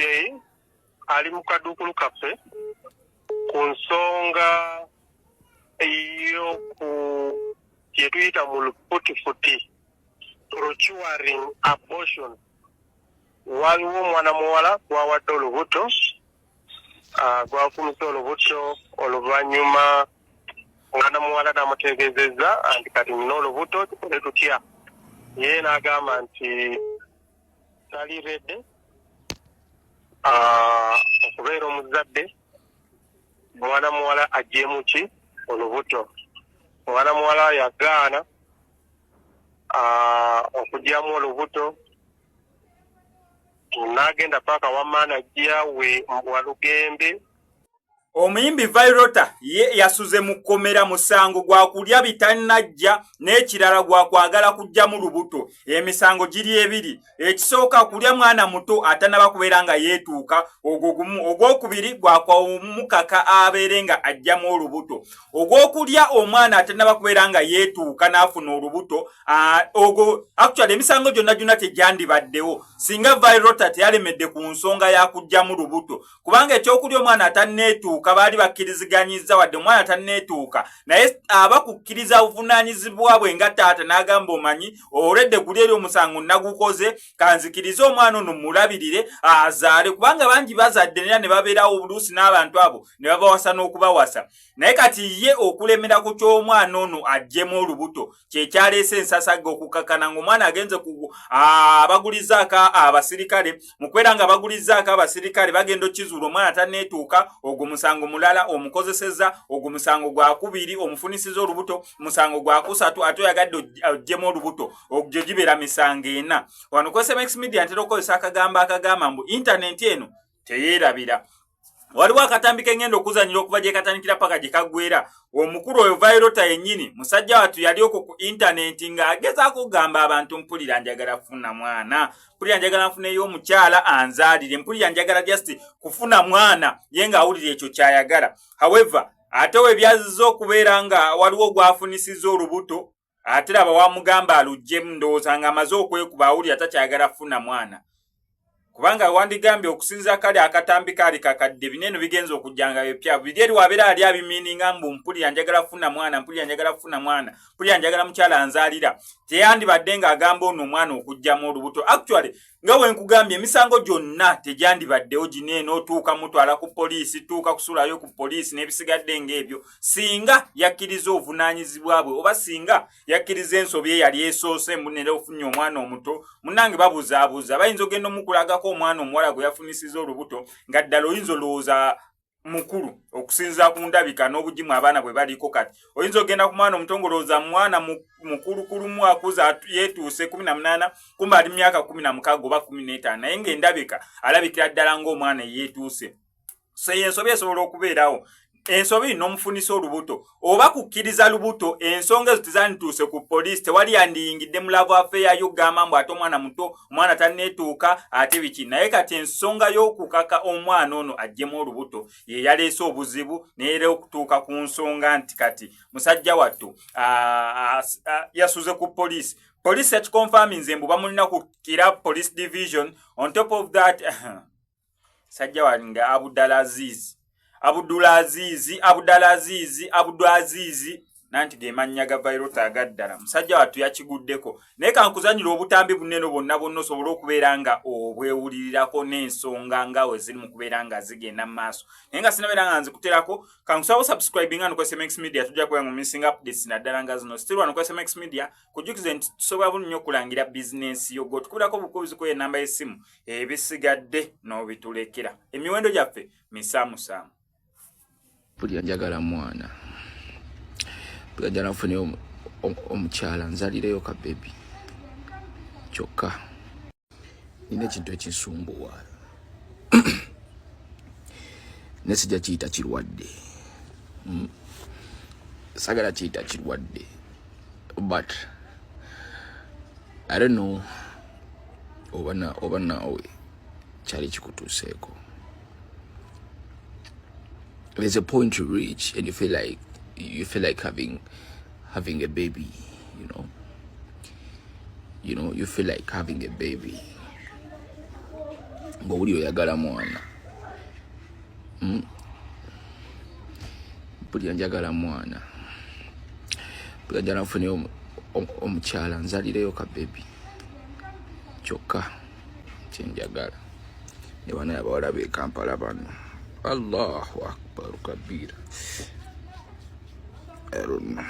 Omuyimbi ali mu kaduukulu kaffe ku nsonga ey'oku gye tuyita mu lufutifuti procuring abortion. Waliwo omwana muwala gwawadde olubuto, gwafumise olubuto, oluvannyuma omwana muwala n'amutegeezezza nti kati nina olubuto, tukole tutya? Ye n'agamba nti tali ready okubeera omuzadde. Mwana muwala aggyemu ki olubuto. Omwana muwala yagaana okugyamu olubuto, n'agenda paaka wamma najja we Walugembe. Omuyimbi Vyroota ye yasuze mu kkomera musango gwa kulya bitannajja, n'ekirala gwa kwagala kuggyamu lubuto. Emisango giri ebiri: ekisooka kulya mwana muto atannaba kubeera nga yeetuuka, ogwo gumu. Ogwokubiri gwakwamukaka abeere nga aggyamu olubuto. Ogw'okulya omwana atannaba kubeera nga yeetuuka n'afuna olubuto, ogwo actually emisango gyonna gyonna tegyandibaddewo singa Vyroota teyalemedde ku nsonga ya kuggyamu lubuto, kubanga ekyokulya omwana atanneetuuka baali bakkiriziganyiza. Wadde omwana tanneetuuka, naye aba kukkiriza buvunaanyizibwa bwe nga taata, n'agamba, "Omanyi olwedde guli eri omusango nagukoze, kanzikirize omwana ono mulabirire azaale," kubanga bangi bazadde era ne babeerawo obuluusi n'abantu abo ne babawasa n'okubawasa. Naye kati ye okulemera ku ky'omwana ono aggyemu olubuto kyekyaleese ensasagga, okukakana ng'omwana agenze abagulizaako abasirikale. Mu kubeera nga bagulizaako abasirikale, bagenda okukizuula omwana tanneetuuka. Ogwo musango mulala omukozeseza, ogwo musango gwakubiri omufunisiza olubuto, musango gwakusatu ate oyagadde oggyemu olubuto. Ogyo gibeera misango ena. Wano ku SMX Media ntera okukozesa akagambo akagamba mbu intaneti eno teyeerabira. Waliwo akatambi kengenda okuzanyira okuva gye katandikira paka gye kaggwera. Omukulu oyo Vyroota yennyini, musajja wattu, yali okwo ku intaneti ng'agezaako okugamba abantu, "Mpulira njagala kufuna mwana, mpulira njagala nfuneyo omukyala anzaalire, mpulira njagala just kufuna mwana." Ye ng'awulira ekyo kyayagala. However, ate we byazza okubeera nga waliwo gwafunisiza olubuto, ate laba wamugamba aluggyemu. Ndowooza ng'amaze okwekuba, awulira takyagala kufuna mwana, kubanga wandigambye okusinza kale akatambi kaali kakadde, binene bigenza okujja nga bipya biri eri. Wabeera ali abimiininga mbu mpulira njagala kufuna mwana, mpulira njagala kufuna mwana, mpulira njagala mukyala anzaalira, teyandibadde ng'agamba ono omwana okuggyamu olubuto. Actually, nga bwe nkugambye, emisango gyonna tegyandibaddewo gineeno otuuka mutwala ku poliisi, tuuka kusulayo ku poliisi n'ebisigadde ng'ebyo, singa yakkiriza obuvunaanyizibwa bwe oba singa yakkiriza ensobi eyali esoose munera ofunye omwana omuto. Munnange, babuzaabuza. Bayinza ogenda omukulagako omwana omuwala gwe yafunisiza olubuto nga ddala oyinza olowooza mukulu okusinziira ku ndabika n'obugimu abaana bwe baliko kati. Oyinza ogenda ku mwana omuto ng'olowooza mwana mukulukulumu akuza yeetuuse 18, kumba ali myaka 16 oba 15, naye ng'endabika alabikira ddala ng'omwana eyeetuuse. So eyo ensobi esobola okubeerawo, ensobi n'omufunisa olubuto oba kukkiriza lubuto. Ensonga ezo tezandituuse ku poliisi, tewali yandiyingidde mu love affair yo kugamba mbu ate omwana muto, omwana tanneetuuka, ate biki. Naye kati ensonga y'okukaka omwana ono aggyemu olubuto ye yaleese obuzibu, neera okutuuka ku nsonga nti kati musajja wattu yasuze ku poliisi. Poliisi yakiconfirminze mbu bamulina ku Kira Police Division. On top of that, sajja wange Abudalaziz, Abudulazizi, Abudalazizi, Abdulazizi, nanti ge mannya ga Vyroota agaddala. Musajja wattu yakiguddeko. Naye kankuzanyira obutambi bunene bwonna bwonna osobole okubeera nga obwewulirirako n'ensonga nga we ziri mu kubeera nga zigenda mu maaso. Naye nga sinabeera nga nzikuterako, kankusaba subscribing wano ku SMX Media, tujja kubeera nga missing updates naddala nga zino. Still wano ku SMX Media, kujjukize nti tusobola bulungi okulangira bizinensi yo. Gwe tukubirako obukubizi ku enamba y'essimu, ebisigadde n'obitulekera. Emiwendo gyaffe misaamusaamu. Mpulira njagala mwana, mpulira njagala nfuneyo omukyala nzalireyo ka baby. Kyokka nina ekintu ekinsumbuwa, ne sijja kiyita kirwadde. Sagala kiyita kirwadde, but I don't know oba naawe kyali kikutuuseeko. There's a point you reach and you feel like having a baby. You feel like having a baby. Ng'owuli oyagala mwana. Mpulira njagala mwana. Mpulira njagala nfuneyo omukyala nzalireyo ka baby. Kyokka kyenjagala. Ne bana abawala b'e Kampala bano. Allahu akbar kabira. I don't know.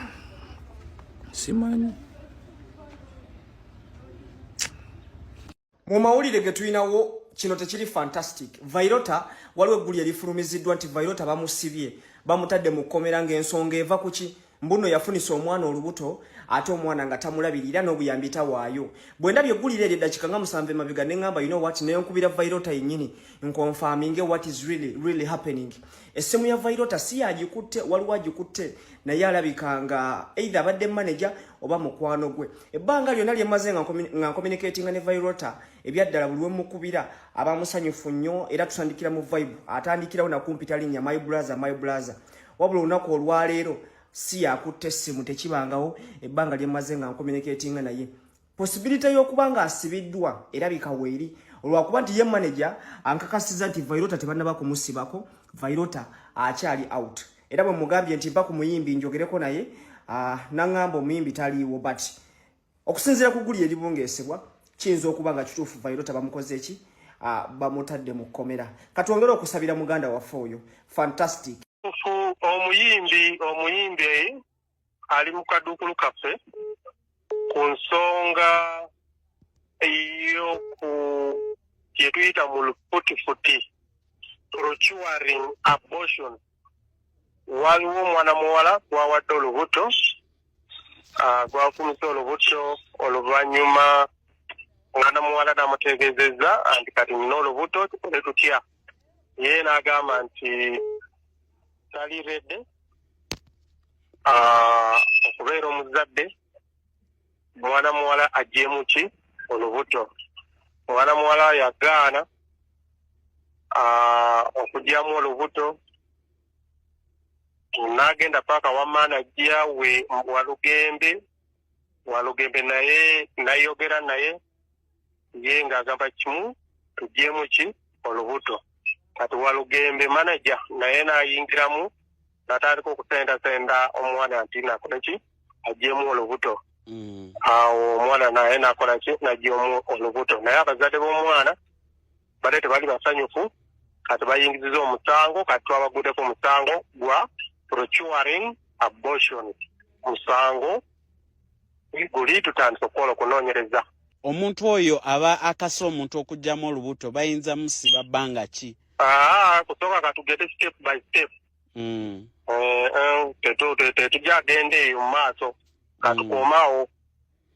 Simanyi. Mu mawulire ge tulinawo kino tekiri fantastic. Vairota waliwo egguli erifulumiziddwa nti Vairota bamusibye bamutadde mu kkomera ng'ensonga eva ku ki mbuno yafunisa omwana olubuto ate omwana nga tamulabirira n'obuyambi tawaayo. Bwe ndabye eggulire eryo eddakiika nga 7 emabega ne ŋŋamba you know what, ne nkubira Vairota yennyini nkonfaminge what is really really happening. Essimu ya Vairota si yagikutte, waliwo agikutte naye alabika nga either abadde manager oba mukwano gwe. Ebbanga lyonna lye mmaze nga ncommunicatinga ne Vairota ebyaddala buli wemukubira aba musanyufu nnyo era tutandikira mu vibe, atandikirawo nakumpita linnya my brother, my brother. Wabula olunaku olwaleero si yakutte essimu, tekibangawo ebbanga lye mmaze nga ncommunicatinga naye. Possibility y'okuba nga asibiddwa erabika weeri olwakuba nti ye manager ankakasiza nti Vairota tebannaba kumusibako, Vairota akyali out. Era bwe mugambye nti mpa ku muyimbi njogereko naye, naŋŋamba omuyimbi taliiwo, but okusinziira ku gguli eribungeesebwa kiyinza okuba nga kituufu Vairota bamukoze ki, bamutadde mu kkomera. Katwongere okusabira muganda waffe oyo. Fantastic. Omuyimbi ali mu kaduukulu kaffe ku nsonga ey'oku gye tuyita mu lufutifuti procuring abortion. Waliwo omwana muwala gwawadde olubuto, gwafumise olubuto, oluvannyuma omwana muwala n'amutegeezezza nti kati nina olubuto, tukole tutya? Ye n'agamba nti tali ready okubeera omuzadde. Mwana muwala aggyemu ki olubuto. Omwana muwala yagaana okuggyamu olubuto n'agenda paaka wa manager we Walugembe. Walugembe naye nayogera naye, ye ng'agamba kimu, tuggyemu ki olubuto. Kati Walugembe manager naye n'ayingiramu n'atandika okusendasenda omwana nti nakole ki, aggyemu olubuto. Awo omwana naye nakola ki, n'aggyamu olubuto. Naye abazadde b'omwana badde tebali basanyufu, kati bayingiziza omusango. Kati twabaguddeko omusango gwa procuring abortion. Musango guli tutandise okukola okunoonyereza. Omuntu oyo aba akasa omuntu okuggyamu olubuto bayinza musiba bbanga ki? Aa, kusooka katugende step by step. Tetujja genda eyo mu maaso, katukomaawo.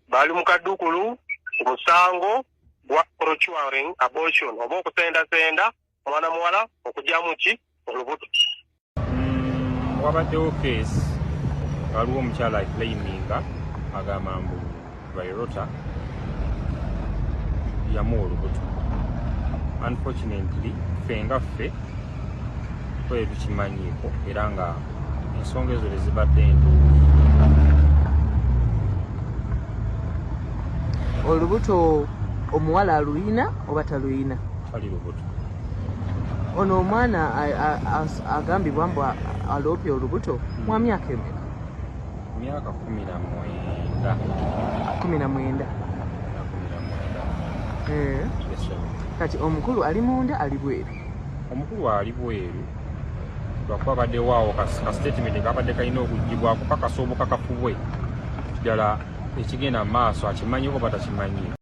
Bali mu kaddukulu ku musango gwa procuring abortion oba okusendasenda mwana muwala okugyamu ki olubuto. Wabaddewo case, waliwo omukyala aclaiminga, agamba mbu Vairota yamuwa olubuto. Unfortunately ffe nga ffe twere tukimanyiiko era nga ensonga ezo tezibadde ntuufu. Olubuto omuwala aluyina oba taluyina? Tali lubuto. Ono omwana agambibwa mbu aloopye olubuto mwa myaka emeka? Myaka 19. 19? 19. Yes, sir. Kati omukulu ali munda, ali bweru? Omukulu ali bweru lwakuba abaddewo awo ka statement kabadde kalina okugibwako kakasa obukakafu bwe ddala ekigenda mu maaso akimanyiiko oba takimanyiiko.